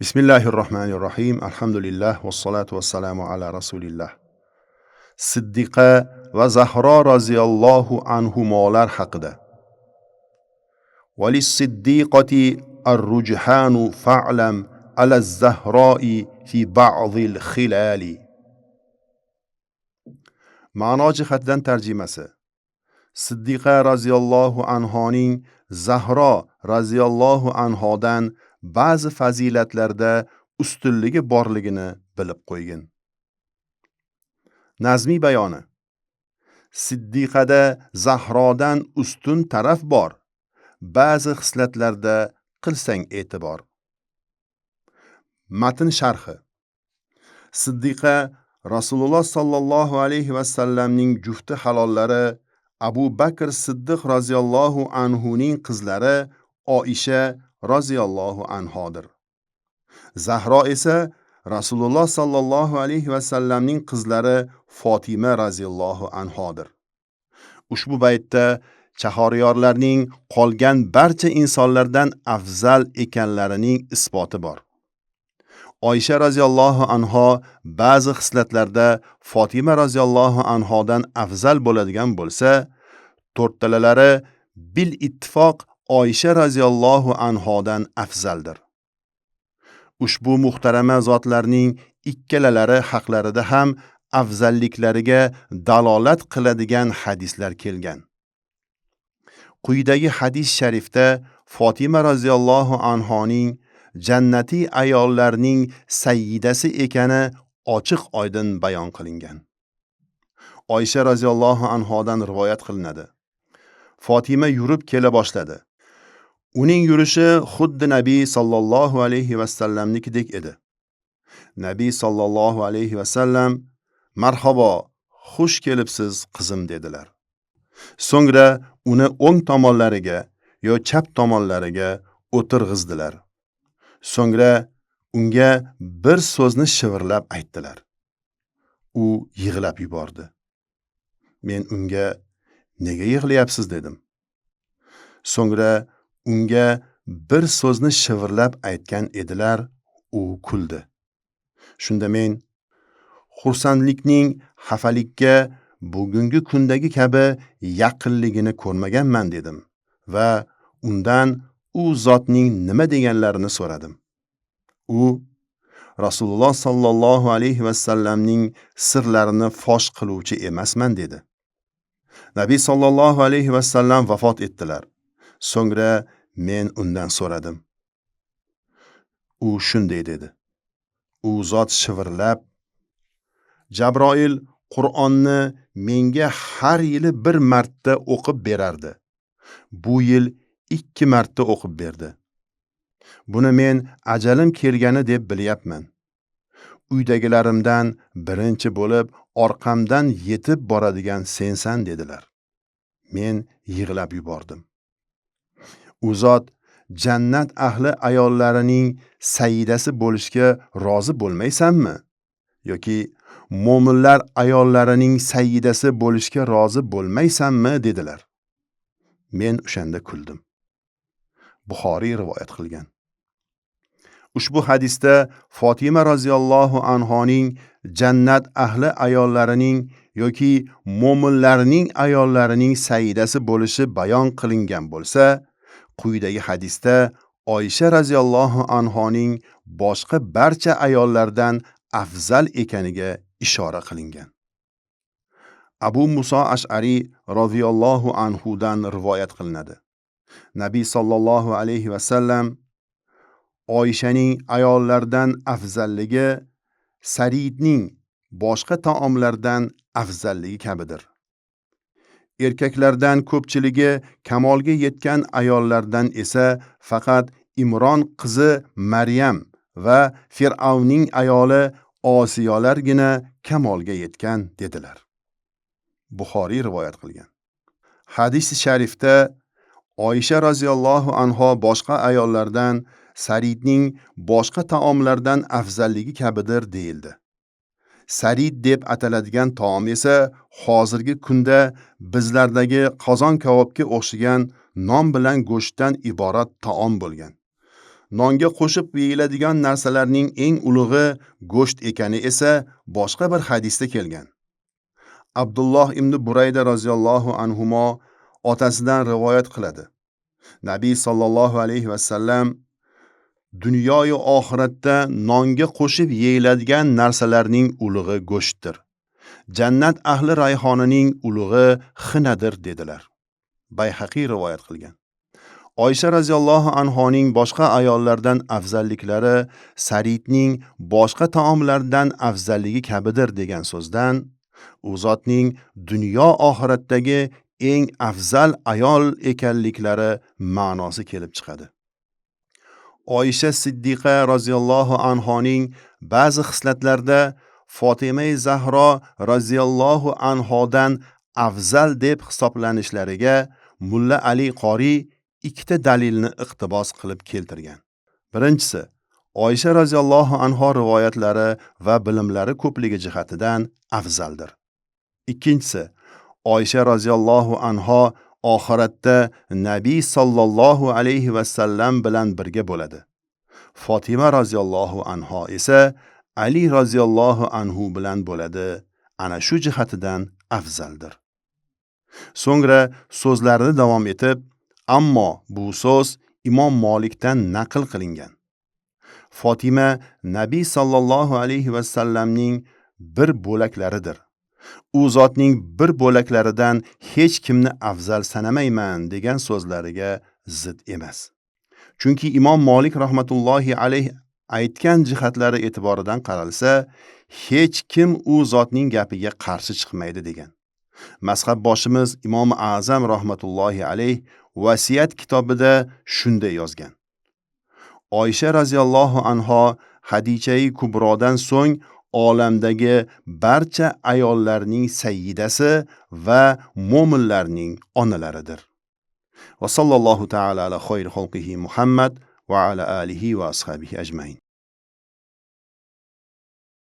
Bismillahirrohmanirrohim. Alhamdulillah vassalotu vassalamu ala rasulillah. Siddiqa va Zahro roziyallohu anhumolar haqida. Valis-siddiqati ar-rujhanu fa'lam ala az-Zahra'i fi ba'dil xilali. Ma'no jihatidan tarjimasi. Siddiqa roziyallohu anhoning Zahro roziyallohu anhodan ba'zi fazilatlarda ustunligi borligini bilib qo'ygin. Nazmiy bayoni. Siddiqada Zahrodan ustun taraf bor. Ba'zi xislatlarda qilsang e'tibor. Matn sharhi. Siddiqa Rasululloh sallallohu alayhi va sallamning jufti halollari Abu Bakr Siddiq roziyallohu anhuning qizlari Oisha roziyallohu anhodir. Zahro esa Rasululloh sallallohu alayhi va sallamning qizlari Fotima roziyallohu anhodir. Ushbu baytda chahoryorlarning qolgan barcha insonlardan afzal ekanlarining isboti bor. Oysha roziyallohu anho ba'zi xislatlarda Fotima roziyallohu anhodan afzal bo'ladigan bo'lsa, to'rttalalari bil ittifoq Oysha roziyallohu anhodan afzaldir. Ushbu muhtarama zotlarning ikkalalari haqlarida ham afzalliklariga dalolat qiladigan hadislar kelgan. Quyidagi hadis sharifda Fotima roziyallohu anhoning jannatiy ayollarning sayyidasi ekani ochiq oydin bayon qilingan. Oysha roziyallohu anhodan rivoyat qilinadi. Fotima yurib kela boshladi. Uning yurishi xuddi Nabiy sallallohu alayhi va sallamnikidek edi. Nabiy sallallohu alayhi va sallam: "Marhabo, xush kelibsiz qizim" dedilar. So'ngra uni o'ng tomonlariga yo chap tomonlariga o'tirg'izdilar. So'ngra unga bir so'zni shivirlab aytdilar. U yig'lab yubordi. Men unga: "Nega yig'layapsiz?" dedim. So'ngra unga bir so'zni shivirlab aytgan edilar, u kuldi. Shunda men xursandlikning xafalikka bugungi kundagi kabi yaqinligini ko'rmaganman dedim va undan u zotning nima deganlarini so'radim. U Rasululloh sallallohu alayhi va sallamning sirlarini fosh qiluvchi emasman dedi. Nabiy sallallohu alayhi va sallam vafot etdilar. So'ngra men undan so'radim. U shunday dedi. U zot shivirlab: "Jabroil Qur'onni menga har yili bir marta o'qib berardi. Bu yil 2 marta o'qib berdi. Buni men ajalim kelgani deb bilyapman. Uydagilarimdan birinchi bo'lib orqamdan yetib boradigan sensan" dedilar. Men yig'lab yubordim. U zot: "Jannat ahli ayollarining sayyidasi bo'lishga rozi bo'lmaysanmi? Yoki mo'minlar ayollarining sayyidasi bo'lishga rozi bo'lmaysanmi?" dedilar. Men o'shanda kuldim. Buxoriy rivoyat qilgan. Ushbu hadisda Fotima roziyallohu anhoning jannat ahli ayollarining yoki mo'minlarning ayollarining sayyidasi bo'lishi bayon qilingan bo'lsa, quyidagi hadisda Oysha roziyallohu anhoning boshqa barcha ayollardan afzal ekaniga ishora qilingan. Abu Muso Ash'ari roziyallohu anhudan rivoyat qilinadi. Nabiy sallallohu alayhi va sallam: "Oyshaning ayollardan afzalligi saridning boshqa taomlardan afzalligi kabidir. Erkaklardan ko'pchiligi kamolga yetgan ayollardan esa faqat Imron qizi Maryam va Fir'avnning ayoli Osiyolargina kamolga yetgan" dedilar. Buxoriy rivoyat qilgan. Hadis sharifda Oysha roziyallohu anho boshqa ayollardan saridning boshqa taomlardan afzalligi kabidir deyildi. Sarid deb ataladigan taom esa hozirgi kunda bizlardagi qozon kabobga o'xshagan non bilan go'shtdan iborat taom bo'lgan. Nonga qo'shib yeyiladigan narsalarning eng ulug'i go'sht ekani esa boshqa bir hadisda kelgan. Abdulloh ibn Burayda roziyallohu anhumo otasidan rivoyat qiladi. Nabiy sallallohu alayhi va sallam dunyoyu oxiratda nonga qo'shib yeyiladigan narsalarning ulug'i go'shtdir. Jannat ahli rayhonining ulug'i xinadir dedilar. Bayhaqiy rivoyat qilgan. Oysha roziyallohu anhoning boshqa ayollardan afzalliklari saridning boshqa taomlardan afzalligi kabidir degan so'zdan u zotning dunyo oxiratdagi eng afzal ayol ekanliklari ma'nosi kelib chiqadi. Oysha Siddiqa roziyallohu anhoning ba'zi xislatlarda Fotima Zahro roziyallohu anhodan afzal deb hisoblanishlariga Mulla Ali Qori ikkita dalilni iqtibos qilib keltirgan. Birinchisi, Oysha roziyallohu anho rivoyatlari va bilimlari ko'pligi jihatidan afzaldir. Ikkinchisi, Oysha roziyallohu anho oxiratda Nabiy sallallohu alayhi va sallam bilan birga bo'ladi. Fotima roziyallohu anho esa Ali roziyallohu anhu bilan bo'ladi. Ana shu jihatidan afzaldir. So'ngra so'zlarini davom etib, ammo bu so'z Imom Molikdan naql qilingan. Fotima Nabiy sallallohu alayhi va sallamning bir bo'laklaridir. U zotning bir bo'laklaridan hech kimni afzal sanamayman degan so'zlariga zid emas. Chunki Imom Molik rahmatullohi alayhi aytgan jihatlari e'tiboridan qaralsa, hech kim u zotning gapiga qarshi chiqmaydi degan. Mazhab boshimiz Imom A'zam rahmatullohi alayhi Vasiyat kitobida shunday yozgan. Oysha roziyallohu anho Hadijai Kubrodan so'ng olamdagi barcha ayollarning sayyidasi va mo'minlarning onalaridir. Va sallallohu ta'ala ala xayri xalqihi Muhammad va ala alihi va ashabihi ajmain.